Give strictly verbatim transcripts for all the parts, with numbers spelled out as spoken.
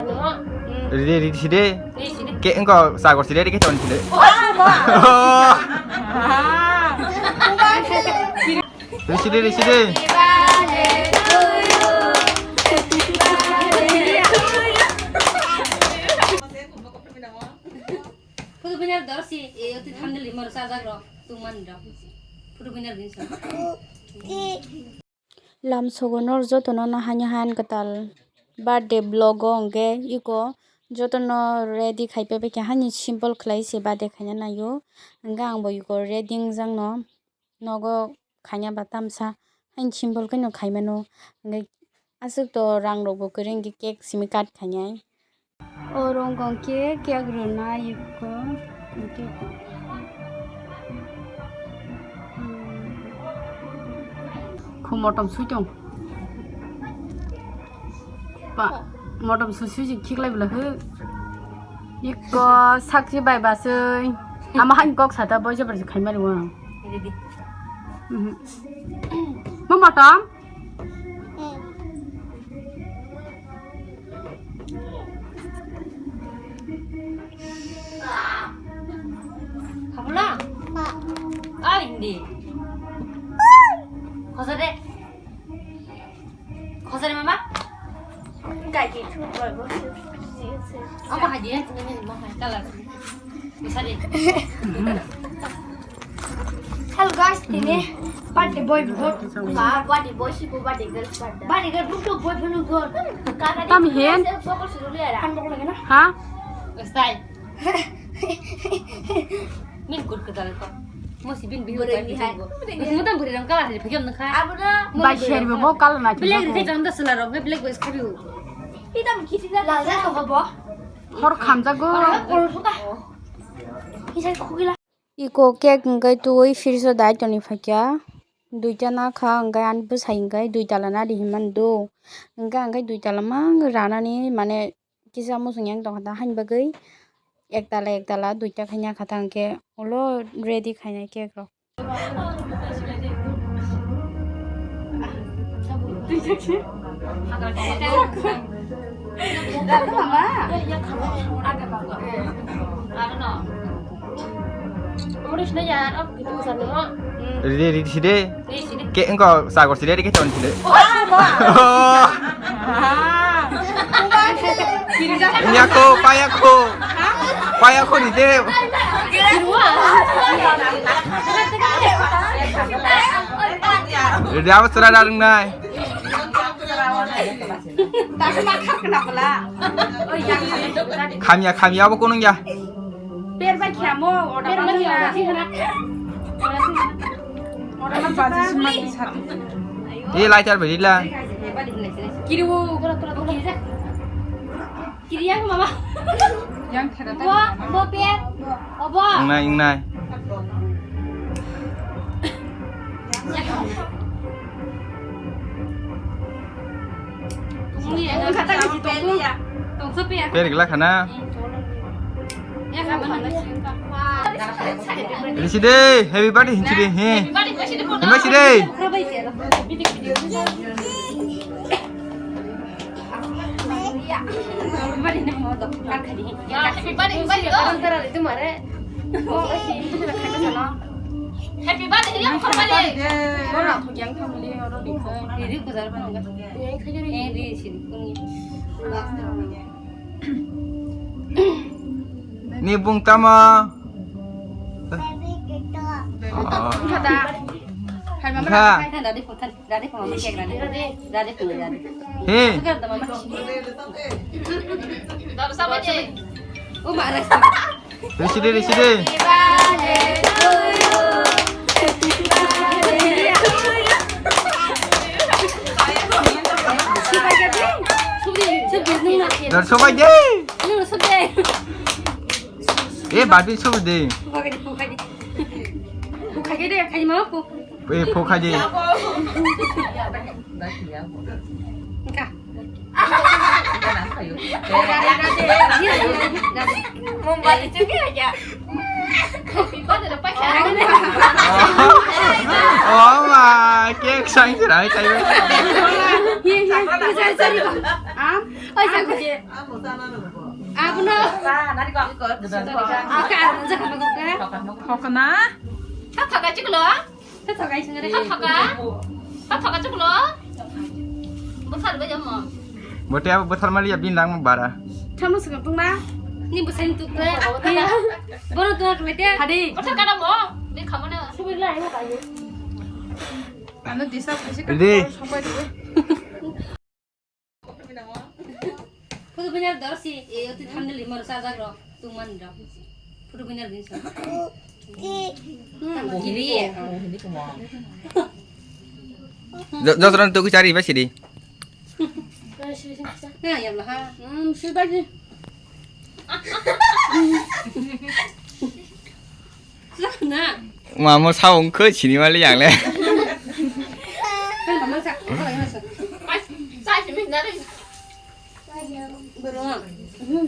Ready, ready, side. Ke engko sagor side, ke ton side. Ready, side, ready, side. Photo banner dor si, e, oti thumbnail rimar sajak rok, tungman rok. Photo banner din sa. Lam sogo nor jotono no hani han kwtal birthday vlog o hwnkhe iko jotono ready khai pepe khe hani simple khlai se birthday khaina naio. Hwnkhe ang bo iko ready wngjak no nogo khaina ba tamsa hani simple khe no khai mano. Hwnkhe aswk to rang rok bo kwrwi hwnkhe cake simi cut khainai. Oro wngkha khe cake rwnai eko. Khu motom sui tong. Pa, motom sui sui jing khiklai bwla hw. Eko sakchi bai basui. Ama han kok sata boi jabar khai mari wa. Ready. Mhm. Mo motom. Habla? Ai, hindi. Khosa de. Khosa de, mama? Kai ki thu boi bo. Ama haji ya, tini ni ma hai kala. Bisa de. Hello guys, tini birthday boy bo. Ba, birthday boy si bo birthday girl birthday. Birthday girl bo to boy bo go. Tam hen. Kan bok lagi na. Ha? Style. Min kut kut ko. Mo si bin bin. Mo tam buri rang kala hari phagam na kha. Bai share bo kala na. Black ri jam da sala rong black boys khabi. Kita mi kiti da. Lal da ko bo. Hor khamjago. Kol suka. Isa khugila. Iko cake hwnkhe twi first o dai toni phaikha, duita nakha hwnkhe ani bwsai hwnkhe duitala nadi hinmani do, hwnkhe ang khe duitala mang ranani mane kisa muchung yang tongkha ta haini bagwi ektala ektala duita khai nakha ta hwnkhe ulo ready khainai cake rok. Ready, ready, side. Ke engko sagor side, ke ton side. Nyako, payako. Payako ni de. Ready, apa sudah darung nai? Khamya, khamya, abo kunung ya. Per bai khyamo, order bai khyamo. Eh, lighter beri la. Kiri wo. Kiri yang mama. Yang kira tadi. Bo, bo per. Obo. Ingnai, ingnai. Peri gela khana. Ini sih deh, happy birthday, ini sih deh, he. Ini sih deh. Happy birthday, ya, happy birthday. Ni bung tama. Oh. Wngkha da. Hai mama. Wngkha. Hai, hai, dadi phone, dadi phone, mama cake dadi. Dadi phone, dadi. He. Segar da mama. Dor sama je. Oh, marah. Risidi, risidi. Dor sobai de. Nung sobai. Eh, Barbie sobai de. Bukai de, bukai de. Bukai de, khai ma ko. Eh, pho khai de. Ka. Mombati chuli aja. Oh ma, cake sang chirai kai. Ye, ye, ye, sorry, sorry. Am. Abono. Hokna. Thoka chiklo. Thoka chiklo. Bote abo bwthar maliya bini langma bara. Thamo saka tungma. Ni bwsai tuk. Bono tuna khlai te. Hadi. Bote kada mo. Ni khamana. Subir lai mo kayo. Ano disa pisi ka. Ready? Sopai dibo. Photo binar dor si. E oti thamne limar sa jagro. Tungman ro. Photo binar din sa. Hmm, giri. Jotron tu chari ba sidi. Na, ya lah. Hmm, sudah ji. Lah, na. Mamo saung khe sini mali yang le. Kan mama sa. Belum,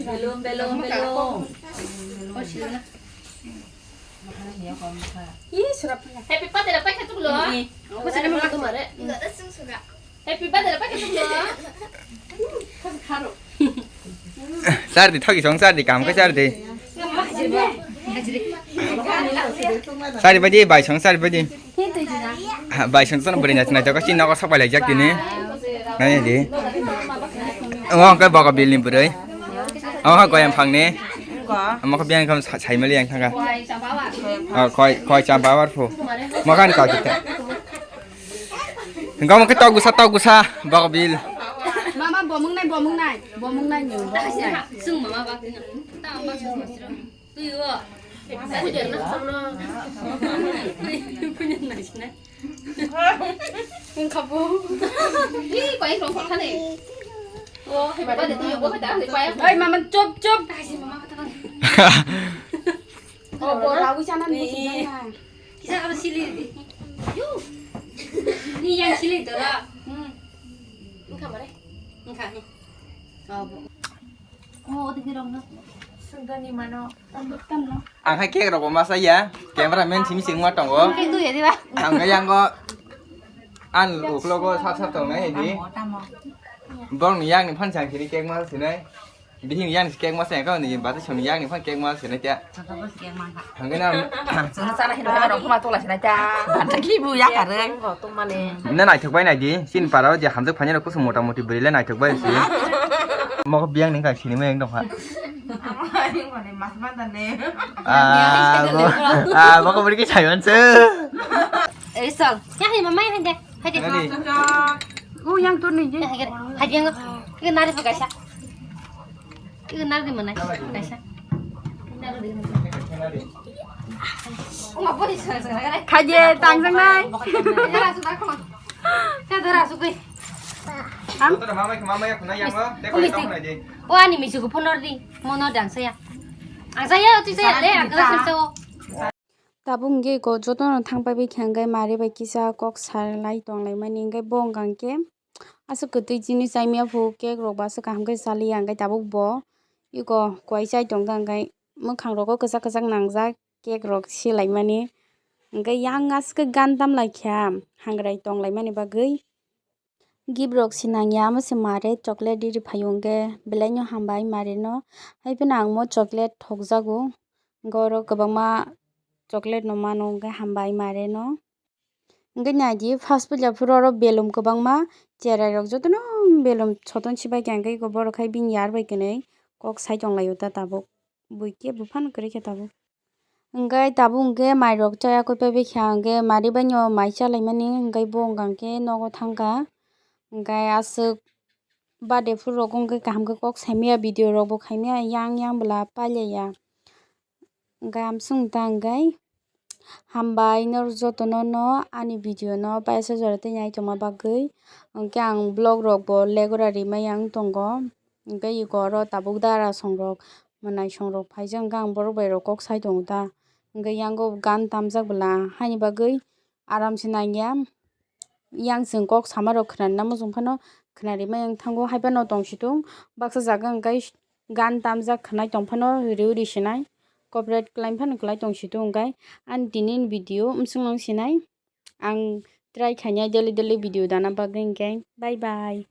belum, belum. Oh, sini na. Ih, serap. Happy birthday, dapat satu belum? Apa sih nama kemarin? Enggak ada susu, Kak. Happy birthday, dapat satu belum? Sardi thoki song sardi kam ke sardi. Sari baji bai song sari baji. Bai song sana beri nasi nasi kasi nak sok bai lagi jadi ni. Nanya di. Oh, ke baka bil ni beri. Oh, kau yang phang ni. Amo kau biang kam sai mali yang thangka. Oh, kau kau campawar fu. Makan kau kita. Engkau mungkin tau gusa tau gusa baka bil. Mama bomong nai bomong nai bomong nai ni bomong nai. Sung mama bak ni. Tang bak sung masro. Tui wo. Pujar na sung no. Pujar na sina. Engkau bo. Ih, kau yang rong kau thane. Oh, hebat deh tu yo, kau dah hebat. Oi, mama, chop chop. Tasi mama kata kau. Oh, bo rawi sana ni. Kisa kata sili di. Yo. Ni yang sili tu lah. Hmm. Engkau mana? Engkau ni. Oh, bo. Oh, odi di rong na. Sungani mano. Tam tam no. Ang hai cake rok bo masa ya. Camera man simi sing ma tongo. Cake tu ya di ba. Ang ga yang go. An uklo go sap sap tong nai di. Tamo, tamo. Bong ni yang ni phan sang sini cake ma sinai. Bihing yang cake ma seng kau ni bata song yang ni phan cake ma sinai tia. Satu bos cake ma kha. Hangga na. Sana sana hino hino rong kuma tola sinai tia. Bata ki bu ya kare. Bo to mane. Na naithok bai nai di. Sin para je hamjak phanya kusum mota moti beri le naithok bai si. Mok biang ni ka sini ma yang dong ha. Ang mane mas ma da ne. Ah, bo, ah, bo ko beri ki sayon se. Eh, sal. Ya hai mama hai de. Hai de. Nani? Oh, yang tu ni je. Hai de. Hai de. Ke nari pa kaisa. Ke nari mana? Kaisa. Khaje tang jang nai. Cha dara su kai. Ham? Mama, mama ya kuna yang lo. Te ko tong na je. O ani mi su ko phone di. Mono dang saya. Ang saya tu saya le ang kala sir sao. Tabuk hwnkhe eko jotono thang pai bai kha hwnkhe mari bai kisa kok salai tong lai mani hwnkhe bo wngkha hwnkhe aswk kwtwi chini chai maya phu cake rok bo aswk kaham khe chaliya hwnkhe tabuk bo eko kuai chai tong kha hwnkhe mwkhang rogo kwchak kwchak nangjak cake rok silai mani hwnkhe yang aswk khe gan tam lai kha hangrai tong lai mani bagwi. Gift rok se nangya, omo se mare chocolate riri phaio hwnkhe belai no hambai mare no. Hai phano ang mo chocolate thokjago, hwnkhe oro kwbangma chocolate no mano hwnkhe hambai mare no. Hwnkhe naidi first puila phuru oro belum kwbangma cherai rok jotono belum soton sibai kha hwnkhe borok hai bini yar bai kwnwi kok sai tong laio ta tabuk. Buikhe buphano kwrwi khe tabuk. Hwnkhe tabuk hwnkhe mairok chaya koi paibai kha hwnkhe mari baino mai chalaimani hwnkhe bo wngkha hwnkhe nogo thangkha. Hwnkhe aswk birthday phuru rok wngkhe kaham khe kok saimaya video rokbo khaimaya yang yang bwla pailaiya. Hwnkhe amswk wngkha hwnkhe hambai norok jotono no ani video no paisa jora tei naitokma bagwi. Hwnkhe ang vlog rokbo legora rimaya wng tongo. Hwnkhe eko oro tabuk dara songrok, mwnai songrok phaijak, hwnkhe ang borok bai rok kok sai tongo ta. Hwnkhe yango gan tamjak bwla, haini bagwi aram se nangya. Yang chwng kok sama rok khwnani namo chwng phano khwnarima yang thango, hai phano tong situng baksa jaga hwnkhe gan tamjak khwnai tong phano riui ri sinai, copyright kwlai phano kwlai tong situng, hwnkhe ani tini ni video bwswk nang sinai. Ang try khainai daily daily video dana bagwi, hwnkhe bye bye.